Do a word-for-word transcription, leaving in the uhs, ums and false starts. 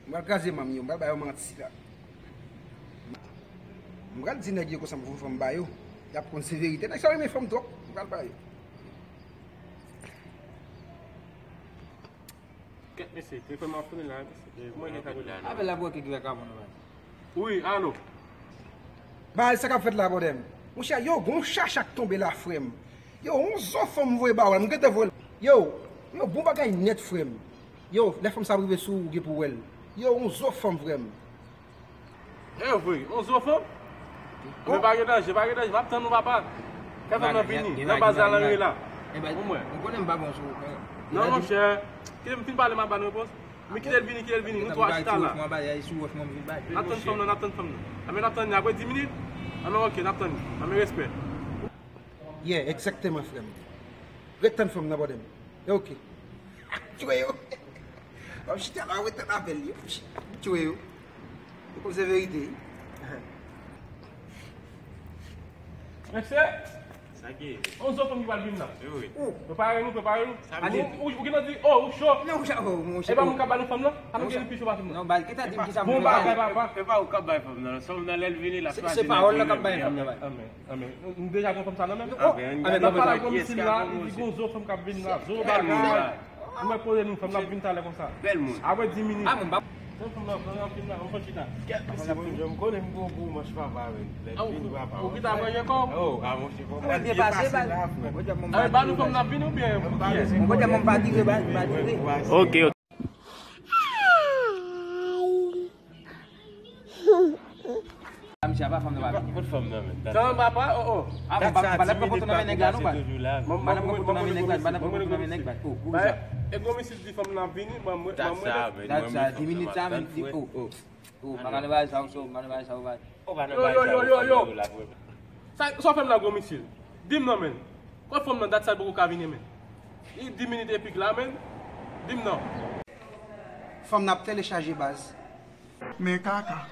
M pral kraze manm yo, m pral ba yo manti la. M pral di nèg yo konsa m voye fanm ba yo. Y ap konn se verite. Nèg sa renmen fanm twòp. M pral ba yo. Kèt mesye, telefòn mwen ap sone la, mesye. Mwen gen sa pou di. Apèl la pou wè ki gè ka bon nan. Wi, alo. Bay, sa k ap fèt la, bòdè m? Monchè, yo, gon chacha k tonbe la, frè m. Yo, yon zo fanm voye ba w la, m gentan voye l. Yo, yo, bon bagay nèt, frè m. Yo, lè fanm sa ap rive sou ou, ou gen pou wè l. Yo, yon zo fanm, frè m. E vre, yon zo fanm? Men pa gen danje, pa gen danje, m ap tann ou, papa. Fè fanm nan vini, nan baz la, nan ri la. Pou mwen. Ou konnen m pa bon sou ou, men. Non, monchè, kite m fin pale, m ap ba nou repons. Men kite l vini, kite l vini, nou twa chita la. N ap tann fanm nan, n ap tann fanm nan. Anben, n ap tann li apre dis minit. Anben, oke, n ap tann li. Anben, respè. Yeah, egzakteman, frè m. Ret tann fanm nan, bòdè m. E oke. Tchwe yo. M ap chita la, ret tann apèl yo. Tchwe yo. Yo konn se verite, wi. Mesye, sa ki? On zo fanm ki pral vin la. Wi. Prepare nou, prepare nou. Ou, ou, ou gentan di, oh, ou cho. Non, ou cho, oh, monchè. E pa moun k ap ba nou fanm nan? Pa nou gen pi cho pase moun nan. Non, ba, gentan di m ki sa pou fè. Bon bagay, papa. E pa ou k ap bay fanm nan. Fanm nan, lè l vini, l ap chwazi. Se pawòl la k ap bay fanm nan, bay. Anben, anben. Nou deja gen fanm sa nan men. N ap pale ak gwo misil la, li di gon zo fanm k ap vin la. Zo bagay. Nou mèt poze nou, fanm nan ap vin talè konsa. Bèl moun. Apre dis minit. Fanm nan, fanm nan ap vin la, ann fè chita. Kèt mesye, mwen menm, m konnen m gon gwo manch papa, men. Lè l vini, papa. Ou kite avè ankò? Oh, a monchè, kòman l te pase la, frè? Anben, ba nou fanm nan ap vini oubyen pou kiyès? Mwen pa dire, ba, ba dire. Ok, ok. Misye apa fanm nan pa vini. Kot fanm nan, men? Tan papa, oh, oh. Ah, m pa, m pa nan pran foto nan men nèg la, non, bay. M pa nan pran foto nan men nèg la, m pa nan pran foto nan men nèg la. Oh, poukisa? E gwo misil di fanm nan ap vini, mwen, mwen, mwen. Dat sa, dis minit sa, men, di, oh, oh. Oh, m pa nan bagay sa, oh, m pa nan bagay sa, oh, bay. Yo, yo, yo, yo, yo. Sa, sa w fè m la, gwo misil? Di m non, men. Kot fanm nan, dat sa, l poko ka vini, men. Li dis minit epik la, men. Di m non. Fanm nan ap telechaje, baz. Men kaka.